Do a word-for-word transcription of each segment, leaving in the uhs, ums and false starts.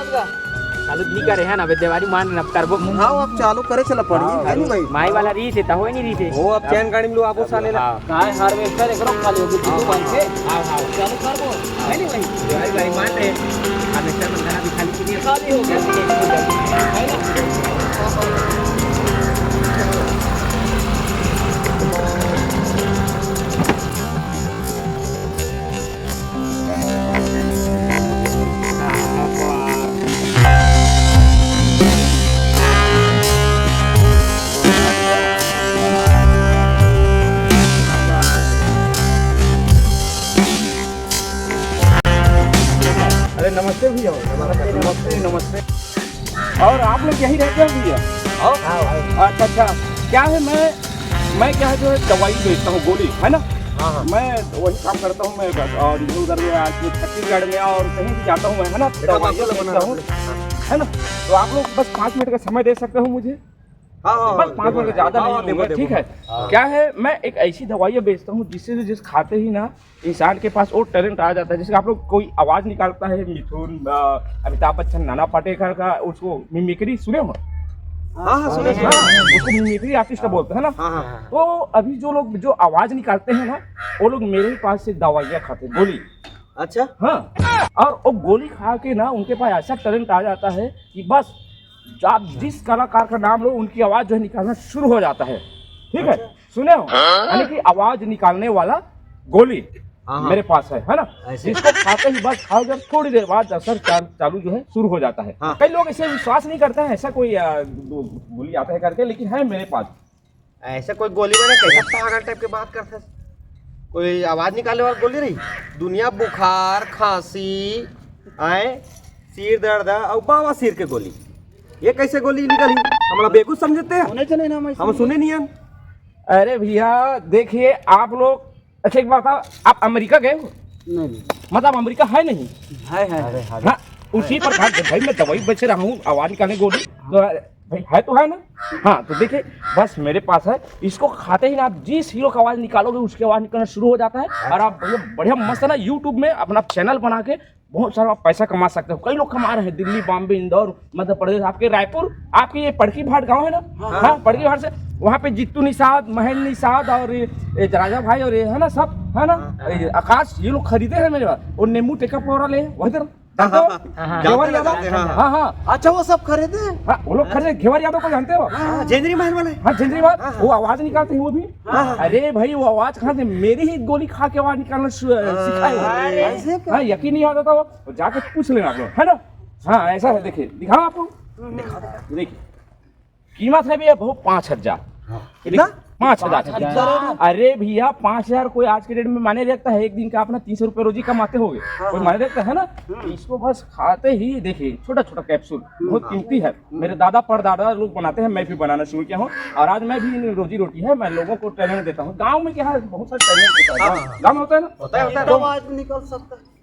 चालू नहीं करे है ना, अबे देवारी मान न करबो। हाँ, अब चालू करे चला पड़ी, हाँ, है नी भाई? माई वाला रही से, त होए नहीं रही से। वो अब चैन गाड़ी में लो, आप वो साले ला। हाँ। काय हार्वेस्टर एकरो खाली होगी, दीदी भाई से। हाँ, हाँ। चालू करबो, है नी भाई? देवारी गाड़ी मान रहे, हार्वेस्टर में धरा भी खाली के लिए। खाली हो गया। है ना? अरे नमस्ते भैया। नमस्ते, नमस्ते। और आप लोग यहीं रहते हो भैया? हाँ। अच्छा, अच्छा। क्या है, मैं मैं क्या है जो है, दवाई बेचता हूँ, गोली, है ना? हाँ, हाँ। मैं वही काम करता हूँ मैं बस। और इधर उधर में आज छत्तीसगढ़ में और कहीं भी जाता हूँ मैं, है ना, दवाइयाँ बेचता हूँ, है ना? तो आप लोग बस पाँच मिनट का समय दे सकते हो मुझे? हाँ, हाँ, बस पाँच मिनट का, ज़्यादा नहीं लूँगा, ठीक है? हाँ। क्या है, मैं एक ऐसी दवाइयाँ बेचता हूँ जिससे, जिस खाते ही ना इंसान के पास वो टैलेंट आ जाता है। जैसे आप लोग कोई आवाज निकालता है, मिथुन, अ, अमिताभ बच्चन, नाना पाटेकर का, उसको मिमिक्री सुने हो? हाँ, हाँ, सुने, हाँ, सुने। उसको मिमिक्री आर्टिस्ट बोलते हैं ना। हाँ, हाँ, हाँ। तो अभी जो लोग जो आवाज निकालते हैं ना, वो लोग मेरे ही पास से दवाइयाँ खाते हैं, गोली। अच्छा। हाँ, और वो गोली खा के ना उनके पास ऐसा टैलेंट आ जाता है कि बस आप जिस कलाकार का नाम लो, उनकी आवाज जो है निकालना शुरू हो जाता है। ठीक है, अच्छा। सुने हो? यानी कि आवाज निकालने वाला गोली हाँ, हाँ। मेरे पास है, है ना? ऐसे। जिसको खाते ही बस खाओ, जब थोड़ी देर बाद असर चाल-, चालू जो है शुरू हो जाता है। हाँ। कई लोग इसे विश्वास नहीं करते हैं, ऐसा कोई, आ, गो-, गोली आता है करके, लेकिन है मेरे पास। ऐसा कोई गोली बने, कैसा पागल टाइप के बात करते हैं? कोई आवाज निकालने वाला गोली रही? दुनिया बुखार, खांसी, आए, सिर दर्द और बाबा सिर के गोली। ये कैसे गोली निकली? हमला बेवकूफ समझते हैं? सुने चले ना, मैं हम सुने। सुने नहीं हैं। अरे भैया, देखिए आप लोग, अच्छा, एक बात बताओ, आप अमेरिका गए हो? नहीं, नहीं। मतलब अमेरिका है नहीं? है, है, है। हाँ, उसी प्रकार जब भाई मैं दवाई बेच रहा हूँ, आवाज निकालने गोली, तो भाई है तो है ना? हाँ, तो देखिए, बस मेरे पास है, इसको खाते ही ना आप जिस हीरो का आवाज निकालोगे, उसकी आवाज निकलना शुरू हो जाता है। और आप बढ़िया, बढ़िया मस्त है ना, यूट्यूब में अपना चैनल बना के बहुत सारा पैसा कमा सकते हो। कई लोग कमा रहे हैं, दिल्ली, बॉम्बे, इंदौर, मध्य प्रदेश, आपके रायपुर, आपके ये पड़की भाट गांव है ना? हाँ। हाँ, पड़की भाट से वहाँ पे जित्तू निषाद, महेंद्र निषाद और ये, ये राजा भाई और ये है ना, सब है ना, हाँ। ये आकाश, ये लोग खरीदे हैं मेरे पास। और नींबू टेका पोरा ले वही तरह। हाँ, हाँ, हाँ। हाँ, हाँ। घेवर यादव। हाँ, हाँ। हाँ, हाँ। अच्छा, वो सब खरीदे? हाँ, वो लोग खरीदे। घेवर यादव को जानते हो? हाँ, जेंद्री महल वाले। हाँ, जेंद्री महल। हाँ, हाँ। वो आवाज निकालते हैं वो भी। हाँ, हाँ। अरे भाई, वो आवाज कहाँ से? मेरी ही गोली खा के आवाज निकालना सु-, हाँ, सिखाए वो। अरे। ऐसे क्या? हाँ, यकीन नहीं आता था वो। तो जाके पूछ लेना आप लोग, है ना? हाँ, ऐसा है, देखिए, दिखाओ आपको। देखिए, कीमत है भैया, बहुत पाँच हजार। हाँ। कितना? पाँच हजार। पाँच हजार। अरे भैया, पाँच हजार कोई आज के डेट में माने रखता है? एक दिन का अपना तीन सौ रुपये रोजी कमाते होगे, हाँ, कोई हाँ। माने रखता है ना? हम्म। इसको बस खाते ही, देखिए, छोटा छोटा कैप्सूल, हम्म। बहुत कीमती है। मेरे दादा परदादा लोग बनाते हैं, मैं भी बनाना शुरू किया हूँ, और आज मैं भी रोजी रोटी है, मैं लोगों को टैलेंट देता हूँ। गाँव में क्या है, बहुत सारे टैलेंट होता है, हाँ, गाँव, हाँ। गाँव में होता है ना? होता है, होता है। तो आवाज भी निकल सकता है।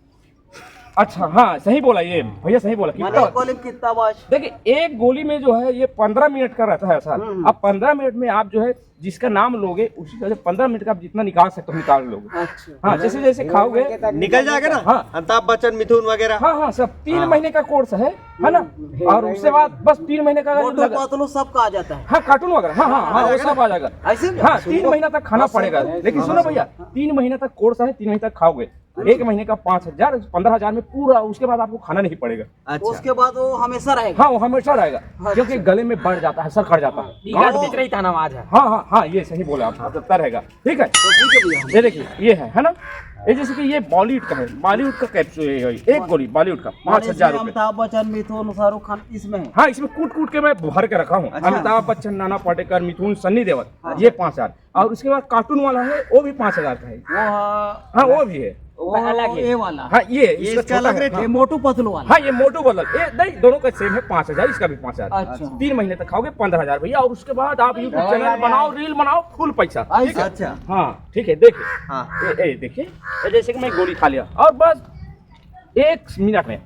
अच्छा, हाँ, सही बोला ये भैया, सही बोला। माने कितना एक गोली में कितना आवाज? देखिए, एक गोली में जो है ये पन्द्रह मिनट का रहता है सर। हम्म। अब पन्द्रह मिनट में आप जो है जिसका नाम लोगे, उसी का जो पन्द्रह मिनट का आप जितना निकाल सकते हो, निकाल लोगे। अच्छा। हाँ, जैसे जैसे खाओगे। निकल जाएगा ना? हाँ। अमिताभ बच्चन, मिथुन वगैरह। हाँ, हाँ, सब तीन हाँ। महीने का कोर्स है, है ना? हम्म। और उसके बाद बस तीन महीने का मोटू लगा- पतलू सबका आ जाता है। हाँ, कार्टून वगैरह, हाँ, हाँ, हाँ, आ वो जाएगा सब ना? आ जाएगा। ऐसे क्या? हाँ, तीन महीना तक खाना हाँ, पड़ेगा। सर। लेकिन हाँ, सुनो सर। भैया, तीन महीना तक कोर्स है, तीन महीने तक खाओगे। अच्छा। एक महीने का पाँच हजार, पन्द्रह हजार में पूरा, उसके बाद आपको खाना नहीं पड़ेगा। अच्छा। उसके बाद वो हमेशा रहेगा? हाँ, वो हमेशा रहेगा, अच्छा। क्योंकि गले में बढ़ जाता है, सर खड़ जाता है। हाँ। टीका तो बिच रही था ना, आवाज है। हाँ, हाँ, हाँ, ये सही बोले आप, हाँ। दबता रहेगा, ठीक है? तो ठीक है भैया। ये देखिए, ये है, है ना? ये जैसे कि ये बॉलीवुड का है, बॉलीवुड का कैप्सूल है, ये एक गोली बॉलीवुड का, माने पाँच हजार इसमें रुपये। अमिताभ बच्चन, मिथुन, शाहरुख खान इसमें है? हाँ, इसमें कूट कूट के मैं भर के रखा हूँ। अच्छा। अमिताभ बच्चन, नाना पाटेकर, मिथुन, सन्नी देओल, अच्छा। ये पाँच हजार। और उसके बाद कार्टून वाला है, वो भी पाँच हजार का है। वो हाँ, हाँ, वो भी है। वो अलग है। ये वाला। हाँ, ये ये इसका इसका छोटा अलग है। रेट है। हाँ। ये मोटू पतलू वाला। हाँ, ये मोटू पतलू। ये नहीं, दोनों का सेम है, पाँच हजार, इसका भी पाँच हजार। अच्छा। तीन महीने तक खाओगे पन्द्रह हजार भैया, और उसके बाद आप YouTube चैनल बनाओ, रील बनाओ, फुल पैसा। ठीक है? अच्छा। हाँ, ठीक है, देखिए। हाँ। ये, ये देखिए। ये जैसे कि मैं गोली खा लिया और बस एक मिनट में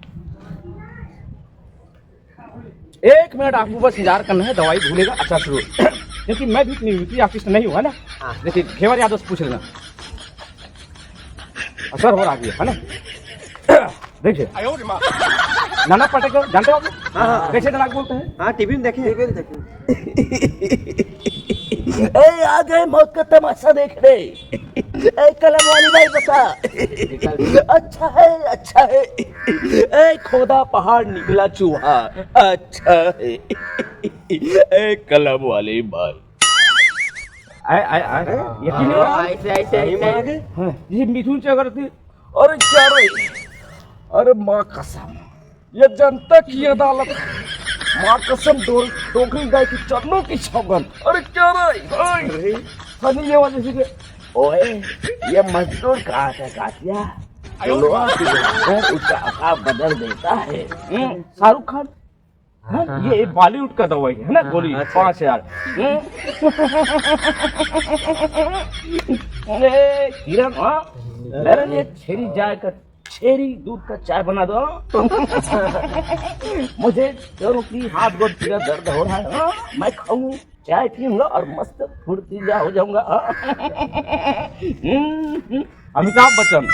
एक मिनट आपको बस इंतजार करना है, दवाई घुलेगा। अच्छा, सुनो, क्योंकि मैं भी इतनी यूपी आर्टिस्ट नहीं हूँ, है ना? हाँ। देखिए, घेवर यादव से पूछ लेना, असर हो रहा है, है ना? देखिए, नाना पाटेकर, जानते हो आप? हाँ, हाँ। कैसे डायलॉग बोलते हैं? हाँ, टीवी में देखे। टीवी में देखे। ए, आ गए मौत का तमाशा देखने। ए, कलम वाली भाई बता। अच्छा है, अच्छा है। ए, खोदा पहाड़ निकला चूहा। अच्छा है। ए, कलम वाली भाई। आए, आए, आए। यकीन नहीं हो रहा? ऐसे, ऐसे, ऐसे। हाँ, ये मिथुन चक्रवर्ती। अरे क्या रे? अरे माँ कसम, ये जनता की अदालत। माँ कसम, डो-, डोकरी गाय की चरणों की सौगंध। अरे क्या रे? ओए, अरे। सनी ये वाले से के-, ओए, ये मजदूर कहाँ से काटिया? लोहा पिघलाकर उसका आकार बदल देता है। हम्म, शाहरुख खान। हाँ, हाँ, ये हाँ। बॉलीवुड का दवाई है ना, हाँ, गोली, हाँ, अच्छा। पाँच हजार। हम्म? ए, किरण, हाँ? मेरे लिए छेरी चाय का, छेरी दूध का चाय बना दो। मुझे जोरों की हाथ गोड़ पीरा दर्द हो रहा है, हाँ? मैं खाऊं, चाय पीऊंगा और मस्त फुर्तीला हो जाऊंगा, हाँ? हम्म, हम्म। अमिताभ बच्चन।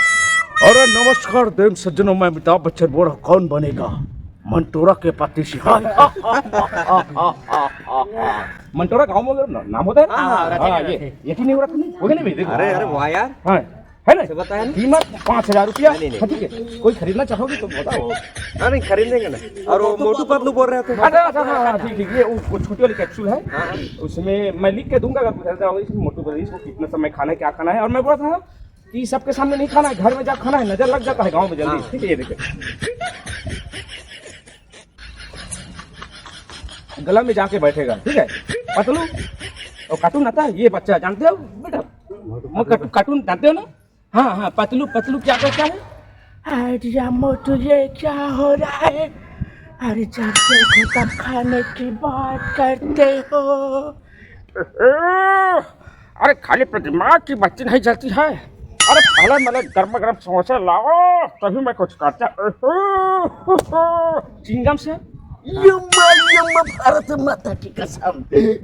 अरे नमस्कार देव सज्जनों, मैं अमिताभ बच्चन बोल रहा हूँ, कौन बनेगा मंटोरा के पति सिंह? मंटोरा गाँव में अगर ना-, नाम होता है ना? हाँ, हाँ, हाँ, रहते हैं, ये, रहते हैं। यकीन नहीं हो रहा था, नहीं? हो गया नहीं भाई, देखो। अरे, अरे, वाह यार। हाँ, है ना? से बताया नहीं? कीमत पाँच हजार रुपया। नहीं, नहीं, नहीं। हाँ, ठीक है, कोई खरीदना चाहोगे तो बताओ। हाँ, नहीं, खरीदेंगे ना। और वो मोटू पतलू बोल रहे थे। अच्छा, अच्छा, हाँ, हाँ, ठीक, ठीक, ये वो, वो छोटी वाली कैप्सूल है। हाँ, हाँ। उसमें मैं लिख के दूंगा, अगर कुछ ऐसा हो, इसमें मोटू पतलू, इसको कितना समय खाना है, क्या खाना है। और मैं बोला था कि सबके सामने नहीं खाना है, घर में जा खाना है, नजर लग जाता है गाँव में जल्दी। हाँ। ठीक है, ये देखो, गला में जाके बैठेगा, ठीक है। पतलू, वो कार्टून आता है, ये बच्चा जानते हो बेटा, वो कार्टू-, कार्टून जानते हो ना? हाँ, हाँ, पतलू, पतलू क्या करता है? अरे मोटू, ये क्या हो रहा है? अरे जब देखो तब खाने की बात करते हो। अरे खाली पे दिमाग की बत्ती नहीं जलती है। अरे पहले मैंने गर्मा गर्म समोसा लाओ, तभी मैं कुछ करता। चिंगम से। यम्मा, यम्मा, भारत माता की कसम,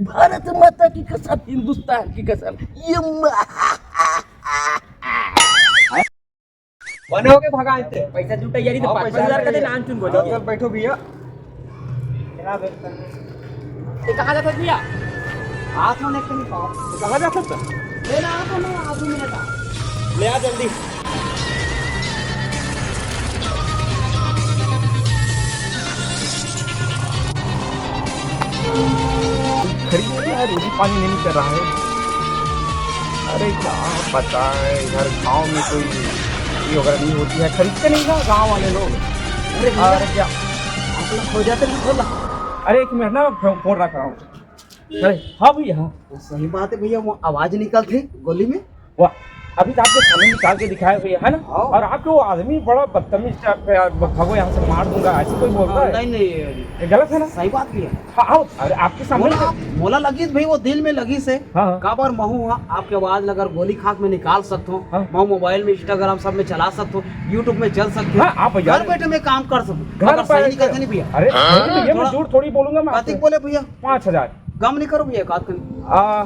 भारत माता की कसम, हिंदुस्तान की कसम। यम्मा। बने होगे भगवान ते। पैसा जुटा यारी तो हाँ, पाँच पैसा हजार का दे जुटा। नाम चुन बोलो। चल, चल, बैठो भैया। ये कहाँ जाता भैया? हाथ में नहीं पाओ। कहाँ जाता था? ले ना, हाथ में, हाथ में मिला था। ले आ जल्दी। खरीद लिया, रोटी पानी नहीं कर रहा है। अरे क्या बताएं, इधर गांव में कोई ये वगैरह नहीं होती है, खरीदते नहीं ना गांव वाले लोग। अरे भैया, अरे क्या? आप लोग खो जाते नहीं, खोला। अरे एक मिनट ना, मैं फोन, फोन रख रहा हूँ। अरे हाँ भैया, हाँ। वो सही बात है भैया, वो आवाज निकलती गोली में। वाह, अभी तो आपके सामने निकाल के दिखाया भैया, है ना? हाँ। और आपके वो आदमी बड़ा बदतमीज टाइप का यार, ब-, भागो यहाँ से, मार दूंगा, ऐसे कोई बोलता हाँ, है? नहीं, नहीं, ये गलत है ना? सही बात भी है। हाँ, आओ, अरे आपके सामने मोला, तो मोला लगी भाई, वो दिल में लगी से। हाँ, हाँ। काबर महू हाँ, आपके आवाज ला अगर गोली खास में निकाल सकत हो, हाँ। महू मोबाइल में, Instagram सब में चला सकत हो, YouTube में चल सकत हो। हाँ, आप यार घर बैठे में काम कर सकत हो। घर अगर सही बैठे। निकलते नहीं भैया। अरे, हाँ। भैया, मैं थोड़ा झूठ थोड़ी बोलूंगा मैं कातिक आपसे। बोले भैया। पाँच हजार। कम नहीं करो भैया, एक आध कन। आ,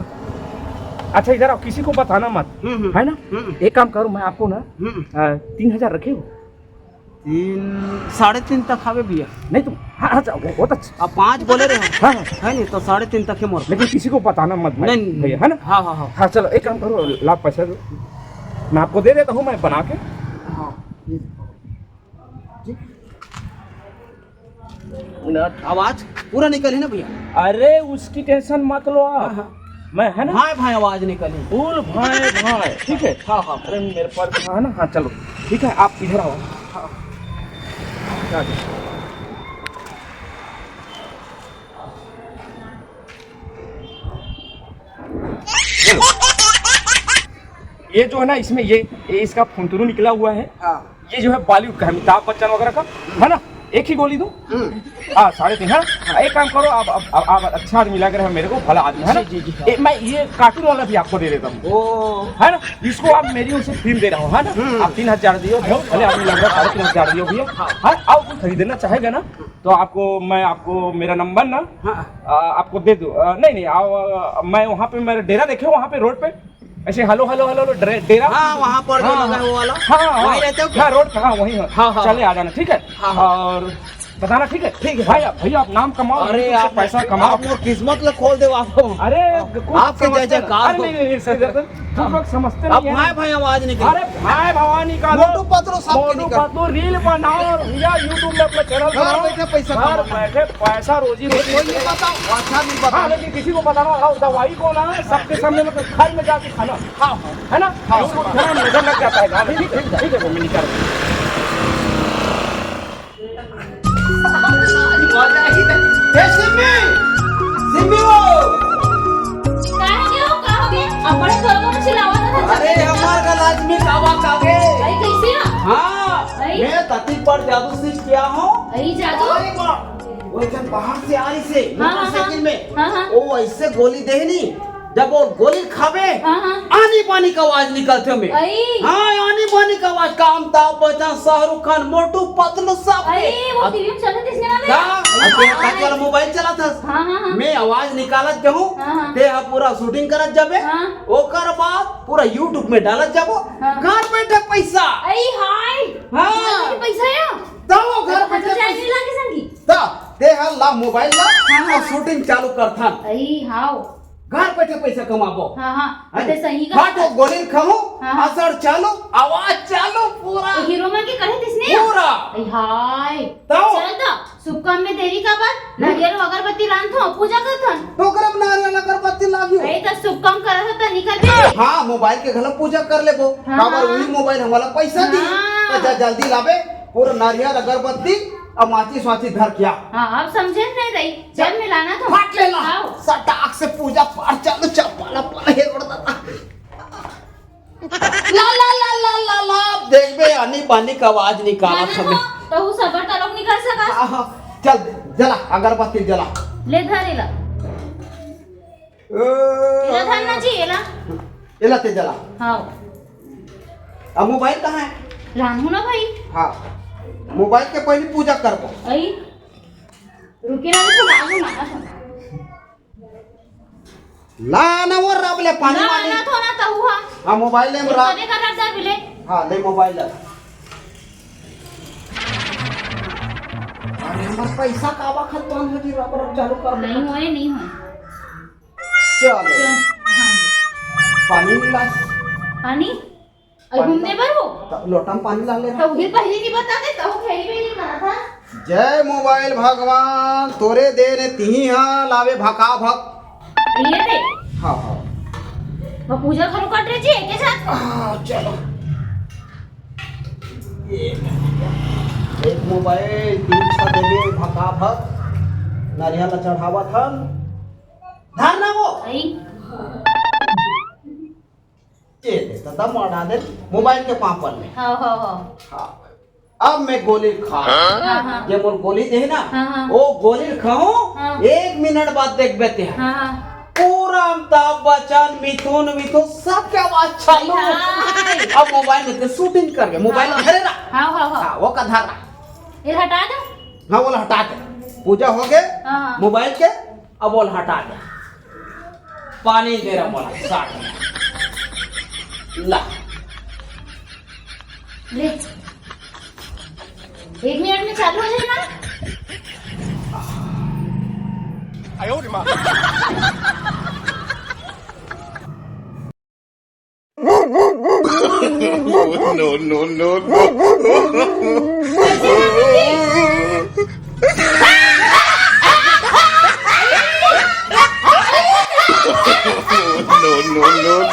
अच्छा, इधर आओ, किसी को बताना मत, हम्म, हम्म। है ना? हम्म। एक काम करो, मैं आपको ना, हम्म। आ, तीन हजार रखे हो? तीन, साढ़े तीन तक हवे भैया। नहीं तो, हाँ, हाँ, अच्छा, वो, वो तो अच्छा। अब पाँच बोले रहे हो। हाँ, हाँ। है नहीं, तो साढ़े तीन तक है मोर। लेकिन किसी को बताना मत भाई, नहीं, नहीं। भैया, है ना? हाँ, हाँ, हाँ। हाँ, चलो, एक काम करो, लाओ पैसा दो, मैं आपको दे देता हूँ, मैं बना के। हाँ, ये देखो। ठीक। आवाज पूरा निकली ना भैया? अरे उसकी टेंशन मत लो आप। हाँ, हाँ। मैं है ना? भाई, भाई, आवाज निकली। फुल भाई, भाई, ठीक है? हाँ, हाँ। अरे मेरे पास है ना? हाँ, चलो, ठीक है, आप इधर आओ। हाँ। क्या? ये जो है ना, इसमें ये, ये इसका फुंतरू निकला हुआ है। हाँ। ये जो है बॉलीवुड का, अमिताभ बच्चन वगैरह का, है ना? एक ही गोली दूं? हम्म। हाँ, साढ़े तीन, है ना? एक काम करो, आप, आप, आप, आप अच्छा आदमी लग रहे हो मेरे को, भला आदमी, है ना? जी, जी, जी। ए, मैं ये कार्टून वाला भी आपको दे देता हूँ। ओ। है ना? इसको आप मेरी ओर से फ्री में दे रहा हूँ, है ना? हम्म। आप तीन हजार दियो, बहुत भले आदमी लग रहा है, साढ़े तीन हजार दियो भैया। हाँ। हाँ, और कोई खरीदना चाहेगा ना, तो आपको, मैं आपको मेरा नंबर ना, हाँ। आ, आपको दे दूँ। आ, नहीं, नहीं, आ, मैं वहाँ पे, मेरा डेरा देखे, वहाँ पे रोड पे ऐसे हेलो, हेलो, हेलो, हेलो, डरे-, डेरा। हाँ, वहाँ पर जो हाँ, लगा है वो वाला? हाँ, हाँ, वहीं हाँ। रहते हो क्या? हाँ, रोड पे, हाँ, वहीं है। हाँ, हाँ। चले आ जाना, ठीक है? हाँ, हाँ। और बताना, ठीक है? ठीक है। भाई, आप, भैया, आप नाम कमाओ, अरे, YouTube से आप, पैसा कमाओ। आप मोर किस्मत ला खोल दे, आप। अरे, कुछ आपके समझते जय नहीं। जयकार अरे, हो। नहीं, नहीं, नहीं, सर, सर, तुम लोग समझते अब नहीं है। भाई, भाई, आवाज निकाल। अरे, भाई, भवानी का मोटू पतलू सबके मोटू निकाल। पतलू रील बनाओ और भैया, YouTube में अपना चैनल घर बनाओ। बैठे पैसा घर कमाना। बैठे पैसा, रोजी रोटी। कोई नहीं बताओ, अच्छा नहीं बताओ। हाँ, लेकिन किसी को बताना हो, दवाई को ना, सबके सामने, मतलब, घर में जाके खाना। हाँ, हाँ। है ना? हाँ। इसको ध्यान नजर लग जाता है, गाँव में। ठीक है, ठीक है, ठीक है, मैं निकाल। ए, सिम्मी! सिम्मी वो! का हो गया? का हो गया? अब बड़े जोर-जोर से चिल्लावत हस। अरे, हमार का लाजमी कावा कागे। अरे, कैसे हो? हाँ, अरे। मैं ततीक पर जादू सीख किया हूँ। अरे, जादू? अरे, वाह। वो एक जन बाहर से आ रही से, हाँ, हाँ, मोटरसाइकिल हाँ। में। हाँ, हाँ। वो ऐसे गोली देहनी, जब वो गोली खाबे, हाँ, हाँ। आनी बानी का आवाज निकलथे में। अई। हाँ, आनी बानी का आवाज, का अमिताभ बच्चन, शाहरुख खान, मोटू पतलू सब अई, के। वो अब टीवी में चलत इसने वाला का? है? अब तेरे हाँ। काच वाला मोबाइल चलाथस। हाँ, हाँ, हाँ। मैं आवाज निकालत जाहूँ, हाँ, हाँ। ते ह पूरा शूटिंग करत जाबे, हाँ। ओकर बाद पूरा YouTube में डालत जाबो। हाँ। घर बैठे पैसा। अई हाय। हाँ। घर बैठे पैसा या? त वो घर घर बैठे पैसा। जाए नहीं लागे संगी। त ते ह ला मोबाइल ला हाँ, हाँ। और शूटिंग चालू करथन। अई हाव। घर बैठे पैसा कमाबो। हाँ, हाँ, है? ते सही का। फाटो गोली खाहूँ, हाँ, हाँ। असर चालू, आवाज चालू, पूरा। तो हीरो मन के कहे तिसने? पूरा। अई हाय। तो? चल तो, शुभ काम में देरी काबर? हम्म। नारियल अगरबत्ती लानथो, पूजा करथन। तो ओकरे में नारियल अगरबत्ती लागियो। अरे, तो शुभ काम करत हो, तो निकल दे। हाँ, मोबाइल के घलो पूजा कर लेबो। हाँ, काबर हाँ। वही मोबाइल हमला पैसा दी। हाँ। तो जा जल्दी लाबे, पूरा नारियल अगरबत्ती और माचिस वाचिस धर के आ। हाँ, अब समझे नहीं रही। चल, मिलाना तो। फाट लेला। आओ। सटाक से पूजा पाठ चालू, चप्पल, चप्पल, हे रोड दादा। ला, ला, ला, ला, ला, ला, देखबे, आनी बानी का आवाज निकालत हवे। तो उ सबर तलोक निकल सकस। हाँ, हाँ, चल, जला, अगरबत्ती जला। ले धर एला। ओ। एला धर ना जी, एला। एला ते जला। हाँ। अब मोबाइल कहाँ है? लानहूँ ना भाई। हाँ, मोबाइल के पहले पूजा करबो। अई। रुके ना, तो लानहूँ ना। ला ना वो रब ले पानी ना, वाली। ना तो ना तहु हा। हाँ, मोबाइल ले ये रब। कदे का रब दे बिले? हाँ, ले मोबाइल ले। अरे, हमर पैसा कावा खतम हो जी, रब, रब चालू कर। नहीं होए, नहीं होए। चल। चल, हाँ। पानी मिला। पानी? अरे घूमने बर हो? त-, लोटा में पानी ला ले। तो उही पहली नहीं बता दे, तो फेरी भी नहीं करा था। जय मोबाइल भगवान, तोरे दे ने तिही हा लावे भका भक। ये दे। हाँ, हाँ। वो पूजा घरो कर रहे जी, एक साथ। हाँ, चलो। ये एक मोबाइल, तीन छा देवे भका भक। नारियल ला चढ़ावा था। धर ना वो। आई। ये दे, तो दम अड़ा दे, मोबाइल के पापड़ में। हाँ, हाँ, हाँ। हाँ। अब मैं गोली खा। हाँ, हाँ। ये मोर गोली दे ना, हाँ, हाँ। वो गोली खाऊं, हाँ। एक मिनट बाद देख बेते हैं। हाँ, हाँ। पूरा अमिताभ बच्चन, मिथुन, मिथुन, सब के आवाज चालू। हाँ। अब मोबाइल में तो शूटिंग कर गए, मोबाइल हाँ। धरे ना। हाँ, हाँ, हाँ। हाँ, वो का धर रहा। ये हटा दो। हाँ, वो हटा दे। पूजा हो गए, हाँ। मोबाइल के अब ओला हटा दे। पानी दे रहा मोला, साथ में। ला। ले। एक मिनट में चालू हो जाए ना। No, no, no, no. No, no, no, no.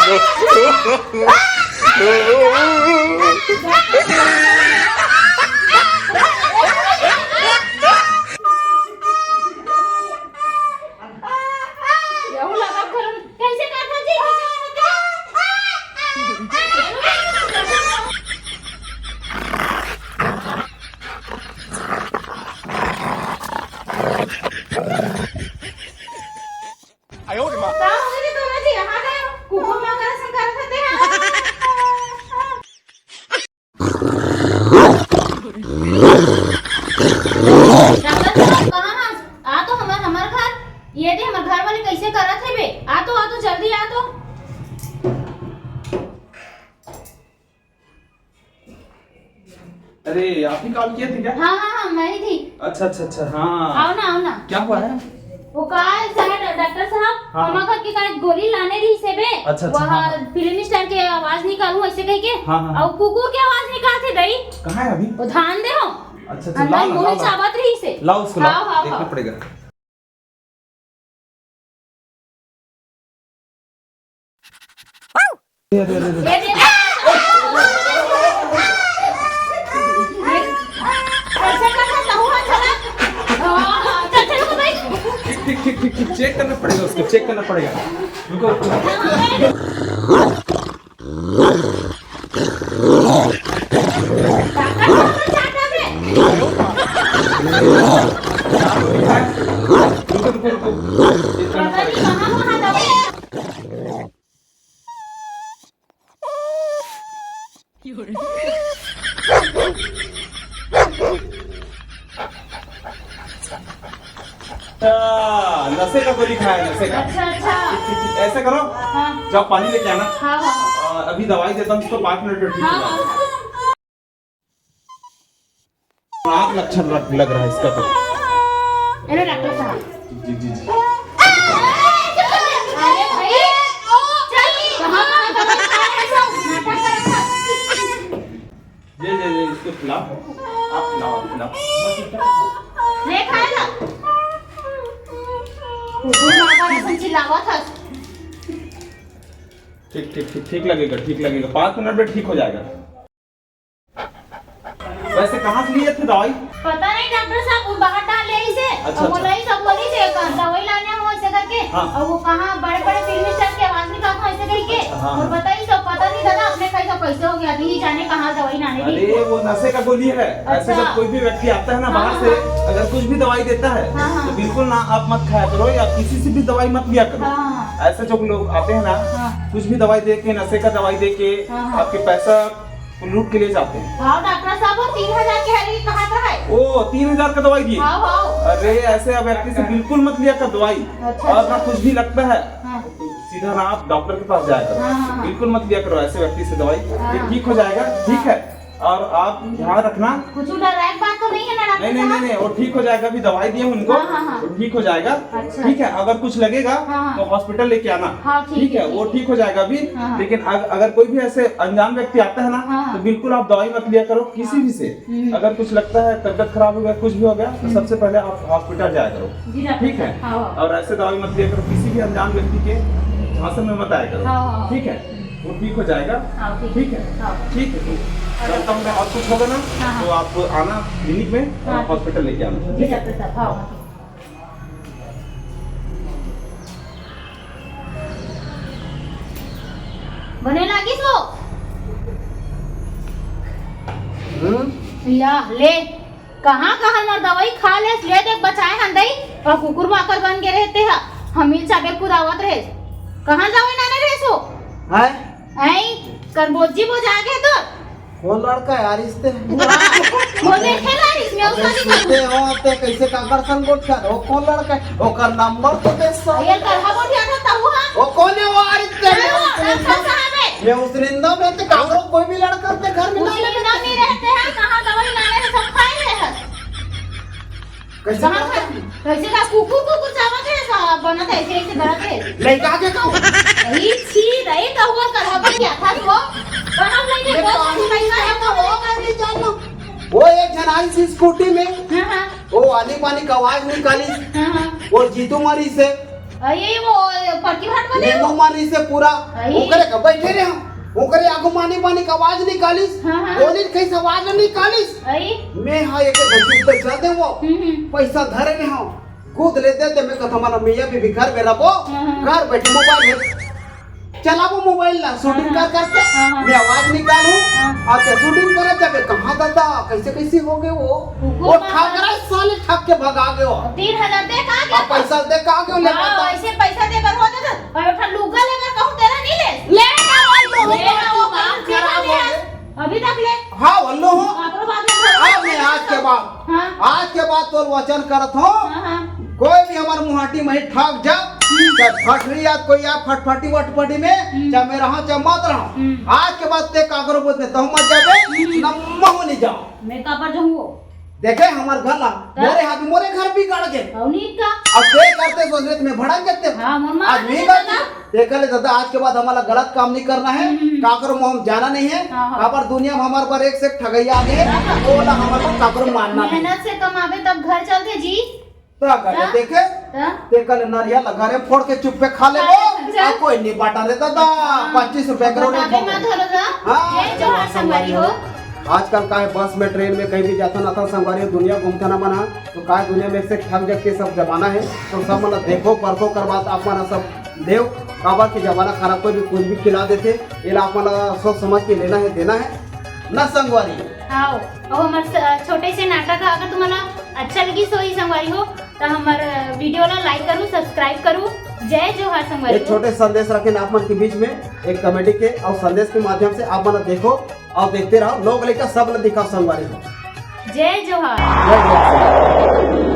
का हो गे तोला जी? यहाँ गए हो? कुकुर माँ का संग करत हते हैं। डॉक्टर साहब, कहाँ हस? आ तो हमर, हमर घर। ये दे, हमर घर वाले कैसे करत हे बे? आ तो, आ तो, जल्दी आ तो। अरे, आप ही कॉल किए थे क्या? हाँ, हाँ, हाँ, मैं ही थी। अच्छा, अच्छा, अच्छा, हाँ। आओ ना, आओ ना। क्या हुआ है? वो का है, साहब, डॉक्टर साहब, हाँ। हमर घर के का गोली लाने रहिस हे बे। अच्छा, अच्छा, वह हाँ, हाँ। फिल्म स्टार के आवाज निकालू ऐसे कह के। हाँ, हाँ, हाँ। और कुकुर के आवाज निकालथे दई। कहाँ है अभी? वो धान दे हो। अच्छा, अच्छा, अंदर लाओ ना, मुंह लाओ ना। चाबत रहिस हे। लाओ उसको, लाओ। हाँ, हाँ, देखना हाँ। पड़ेगा। अरे, अरे, अरे, अरे। ये दे। कैसे करना तहु हा चला? हाँ, चल, चल, रुको भाई। ठीक, ठीक, ठीक, ठीक, ठीक, चेक करना पड़ेगा उसको, चेक करना पड़ेगा। रुको, रुको। रुको, रुको, रुको। चेक करना पड़ेगा। अच्छा, नशे का गोली खाया है, नशे का। अच्छा, अच्छा। ऐसा करो, हाँ। जाओ पानी लेके आना। हाँ, हाँ, हाँ। अ, अभी दवाई देता हूँ, इसको पाँच मिनट में ठीक हो हाँ, जाएगा। हाँ। खराब लक्षण लग, लग रहा है इसका तो। अरे डॉक्टर साहब। जी, जी, जी। अरे भाई, चल, कहाँ, कहाँ, कहाँ, कहाँ, कहाँ, कहाँ, ये, ये, ये, इसको खिलाओ। आप खिलाओ, आप खिलाओ। ले खा ला। कुकुर मार का ऐसा चिल्लावा था। ठीक, ठीक, ठीक, ठीक लगेगा, ठीक लगेगा। पाँच मिनट में ठीक हो जाएगा। वैसे कहाँ से लिए थे दवाई? पता नहीं डॉक्टर साहब, वो बाहर डाल ले इसे। अच्छा, और अच्छा। बोला ही सब बोली थे, "कहाँ दवाई लाने हो?" ऐसे करके। हाँ। और वो कहाँ बड़े-बड़े फिल्मी स्टार की आवाज निकालता ऐसे करके। अच्छा, हाँ, और हाँ। बताइए सब पता नहीं दादा, अपने कहीं का कैसे हो गया, अभी ही जाने कहाँ दवाई लाने गई। अरे, वो नशे का गोली है। ऐसे अच्छा। जब कोई भी व्यक्ति आता है ना हाँ, बाहर हाँ, से, हाँ। अगर कुछ भी दवाई देता है, हाँ, हाँ। तो बिल्कुल ना आप मत खाया करो या किसी से भी दवाई मत लिया करो। हाँ, हाँ। ऐसे जो लोग आते हैं ना, हाँ। कुछ भी दवाई दे के, नशे का दवाई दे के हाँ, हाँ। आपके पैसा लूट के ले जाते हैं। हाँ, डॉक्टर साहब, वो तीन हजार के हरी कहा था है। ओ, तीन हजार का दवाई दिए? हाँ, हाँ। अरे, ऐसे व्यक्ति से बिल्कुल मत लिया कर दवाई। अच्छा, और ना अच्छा। कुछ भी लगता है, हाँ। तो सीधा ना आप डॉक्टर के पास जाया करो। हाँ, हाँ, हाँ। बिल्कुल मत लिया करो ऐसे व्यक्ति से दवाई। हाँ, ये हाँ। ठीक हो जाएगा, ठीक हाँ। है? और आप ध्यान रखना। कुछ डराए की बात तो नहीं है ना डॉक्टर नहीं, नहीं, साहब? नहीं, नहीं, वो ठीक हो जाएगा, अभी दवाई दिए उनको, हाँ, हाँ, हाँ। वो ठीक हो जाएगा। अच्छा, ठीक है, अच्छा। अगर कुछ लगेगा हाँ, हाँ। तो हॉस्पिटल लेके आना। हाँ, ठीक ठीक है, है, वो ठीक है। ठीक हो जाएगा अभी। हाँ, हाँ। लेकिन अग-, अगर कोई भी ऐसे अनजान व्यक्ति आता है ना, हाँ, हाँ। तो बिल्कुल आप दवाई मत लिया करो किसी हाँ। भी से। हम्म। अगर कुछ लगता है, तबीयत खराब हो गया, कुछ भी हो गया, तो हम्म। सबसे पहले आप हॉस्पिटल जाया करो। जी, डॉक्टर ठीक है? साहब। हाँ, हाँ। और ऐसे दवाई मत लिया करो किसी भी अनजान व्यक्ति के झांसे में मत आया करो। हाँ, हाँ, हाँ। ठीक है? वो ठीक हो जाएगा। हाँ, ठीक। ठीक है? हाँ। ठीक है, ठीक। और चलता हूँ मैं, और कुछ होगा ना, हाँ, हाँ। तो आप आना क्लिनिक में और हाँ। हॉस्पिटल लेके आना। जी, ठीक है? डॉक्टर साहब, हाँ। बने लागिस वो? हम्म? या, ले। कहाँ, कहाँ मोर दवाई खा लेस, ले देख बचाए हन दई, और कुकुर माकर बन के रहते हा, हमील चाबे कुदावत रहे। कहाँ दवाई लाने रहे सो? हैं? ऐ, करबोजी बोजा गे तो? कौन लड़का है यार इससे? वाह, वो देखे ना, इसमें अबे उसका भी सुनते हो, ते कैसे काकर संग गोठ कर? वो कौन लड़का है? ओकर नंबर तो दे सो। ये करहा बोलिया था तब हुआ? वो कौन है वो यार इससे? अरे वो डॉक्टर साहब है। मैं उस रिंदा में तो काकरो कोई भी लड़का अपने घर में ना उस रिंदा में रहते हैं, कहाँ दवाई लाने हैं, सब खाए हैं। कैसे कहाँ करता का? है? कैसे का कुकुर, कुकुर चावत है, सा-, बनत है, ऐसे, ऐसे करत है। लड़का के कहूँ? यही छी, रही कहूँ, करहा पर क्या था वो? कहाँ वो ये ये दोस्त पानी की नहीं पैसा है, है, वो वो कर नहीं जानना। वो एक जन आई थी स्कूटी में, हाँ, हाँ। वो आनी पानी का आवाज निकाली, हाँ, हाँ। वो जीतू मरी से। अरे, वो पक्की भाट वाले नींबू हो? मारी से पूरा अई। ओकरे का बैठे रहे हम। ओकरे आगू मानी मानी का आवाज निकालिस। हाँ, हाँ। गोली कैसे आवाज निकालिस। अई। मैं हाँ एक घंटे ऊपर चल दे वो। हम्म, हम्म। पैसा धरे रहे हम। कूद लेते ते मैं कथा माना मियाँ भी घर में रहो। हाँ, हाँ। घर बैठे मोबाइल है। चलाबो मोबाइल ला, शूटिंग हाँ, कर करके हाँ, हाँ। मैं आवाज निकालूं, हाँ। और क्या शूटिंग करे जाबे, कहाँ दादा, कैसे कैसे हो गए वो? कुकुर वो मार ठाकरा है साले, ठग के भगा गयो। तीन हजार दे कहाँ गया? अब पैसा दे कहाँ गयो, ले हाँ, बता। ऐसे पैसा दे बर होता था, और उठा लुगा ले बर कहूँ तेरा नहीं ले। ले ना वो, ले ना वो, काम खराब हो गया। अभी तक ले। हाँ, वल्लो हो। काकरो बात नहीं। हाँ, मैं आज के बाद, हाँ। आज के बाद तोर वचन करत हो। हाँ, हाँ। कोई भी हमार मुहाटी में ठाक जा, हम्म। चाहे फटरी या कोई या फटफटी वटफटी में, हम्म। चाहे मैं रहा, चाहे मत रहा। हम्म। आज के बाद ते काकरो बोलते, तहु मत जाबे, हम्म। न महू नहीं जाओ। मैं काबर जाऊँ वो? देखे हमर घर ला, मोरे हाथ मोरे घर बिगाड़ के। अउ नहीं का? अब ते करते सोच रहे, मैं भड़क जाते। हाँ, मोर माँ आज नहीं करती। देखा ले दादा, आज के बाद हमला गलत काम नहीं करना है। हम्म। काकरो मुँह हम जाना नहीं है। हाँ, हाँ। काबर दुनिया में हमर पर एक से एक ठगैया आगे है। हाँ, हाँ। ओला हमर पर काकरो मानना नहीं। मेहनत से कमाबे तब घर चलथे जी। तो कर ले, हाँ? देखे? हाँ? ते कल नरिया ला घरे फोड़ के चुप्पे खा ले वो। अच्छा। अब कोई नहीं बांटा रे दादा, हाँ। पच्चीस रुपया करो नहीं बांटाबे मत हो दादा। हाँ। जय जोहार संगवारी हो। आजकल का है, बस में, ट्रेन में, कहीं भी जाथन आथन संगवारी हो, दुनिया घूमथन हमन ह, तो का है, दुनिया में से ठग जग के सब जमाना है। तो सब मन देखो परखो कर बात आप मन सब देव, काबर के जमाना खराब, कोई भी कुछ भी खिला देथे। एला आप मन सोच समझ के लेना है, देना है ना संगवारी। हाँ, अउ हमर स-, छोटे से नाटक ह, अगर तुम्हारा अच्छा लगी सोई संगवारी हो, तो हमर वीडियो ला like करू, subscribe करू। जय जोहार संगवारी एक हो। छोटे संदेश रखेन आप मन के बीच में, एक कॉमेडी के अउ संदेश के माध्यम से आप मन देखो अउ देखते रहो, लोग लइका सब ला दिखाओ संगवारी हो। जय जोहार। जय जोहार।